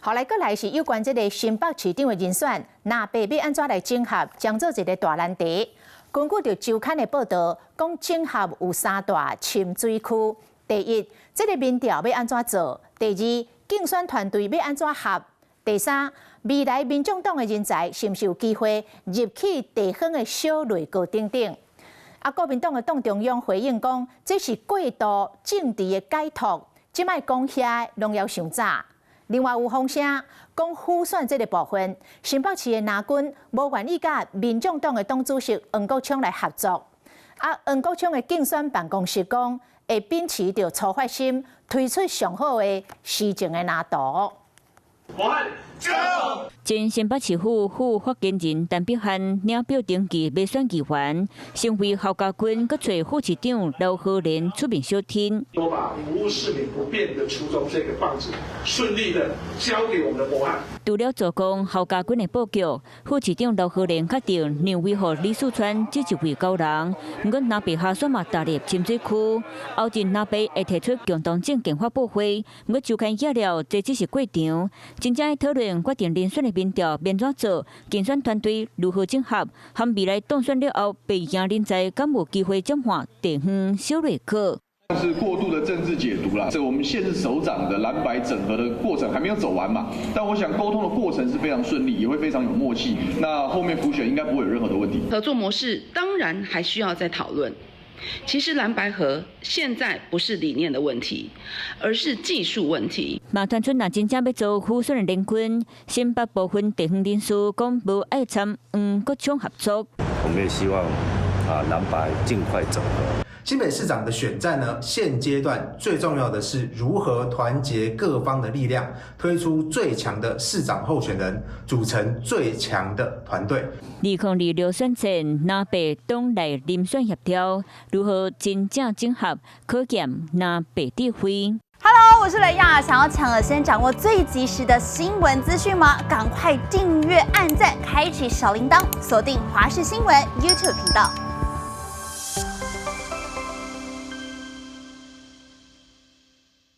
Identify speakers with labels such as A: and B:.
A: 後來閣來是有關這个新北市長的人選，藍白欲按怎來整合，將做一个大難題。根據著週刊的報導，講整合有三大深水區。第一，這个民調欲按怎做？第二，競選團隊欲按怎合？第三，未來民眾黨的人才是毋是有機會入去地方的小內閣等等？啊，國民黨的黨中央回應講，這是過度政治的解讀，這擺講遐攏猶傷早。另外有風聲講輔選這个部分，新北市的藍軍無願意佮民眾黨的黨主席黃國昌來合作。啊，黃國昌的競選辦公室講，會秉持著初發心，推出上好的施政的藍圖。
B: 前新北市府副發言人陳百翰領表登記欲選議員，成為侯家軍閣揣副市長劉和蓮出面相挺。
C: 我把服務市民不變的初衷這個棒子順利的交給我們的柏翰。
B: 除了助攻侯家軍的布局，副市長劉和蓮確定讓位予李四川這一位高人。毋過藍白合選嘛踏入深水區，後陣藍白會提出共同政見發布會。毋過周刊也了，這只是過程，真正討論決定人選的民調欲按怎做，競選團隊如何整合，和未來當選了後，白贏人才敢有機會轉換地方小內閣？
D: 是過度的政治解讀啦。這個我們縣市首長的藍白整合的過程還沒有走完嘛？但我想溝通的過程是非常順利，也會非常有默契。那後面輔選應該不會有任何的問題。
E: 合作模式當然還需要再討論。其實藍白合現在不是理念的問題，而是技術問題。
B: 馬團春若真正欲做輔選的聯軍，新北部分地方人士講無愛參黃國昌合作。
F: 我們也希望啊藍白盡快整合。
G: 新北市長的選戰呢，現階段最重要的是如何團結各方的力量，推出最強的市長候選人，組成最強的團隊。
B: 2026選戰，藍白黨內遴選協調，如何真正整合，考驗藍白智慧。
H: Hello，我是雷亞，想要搶先掌握最及時的新聞資訊嗎？趕快訂閱、按讚、開啟小鈴鐺，鎖定華視新聞 YouTube 頻道。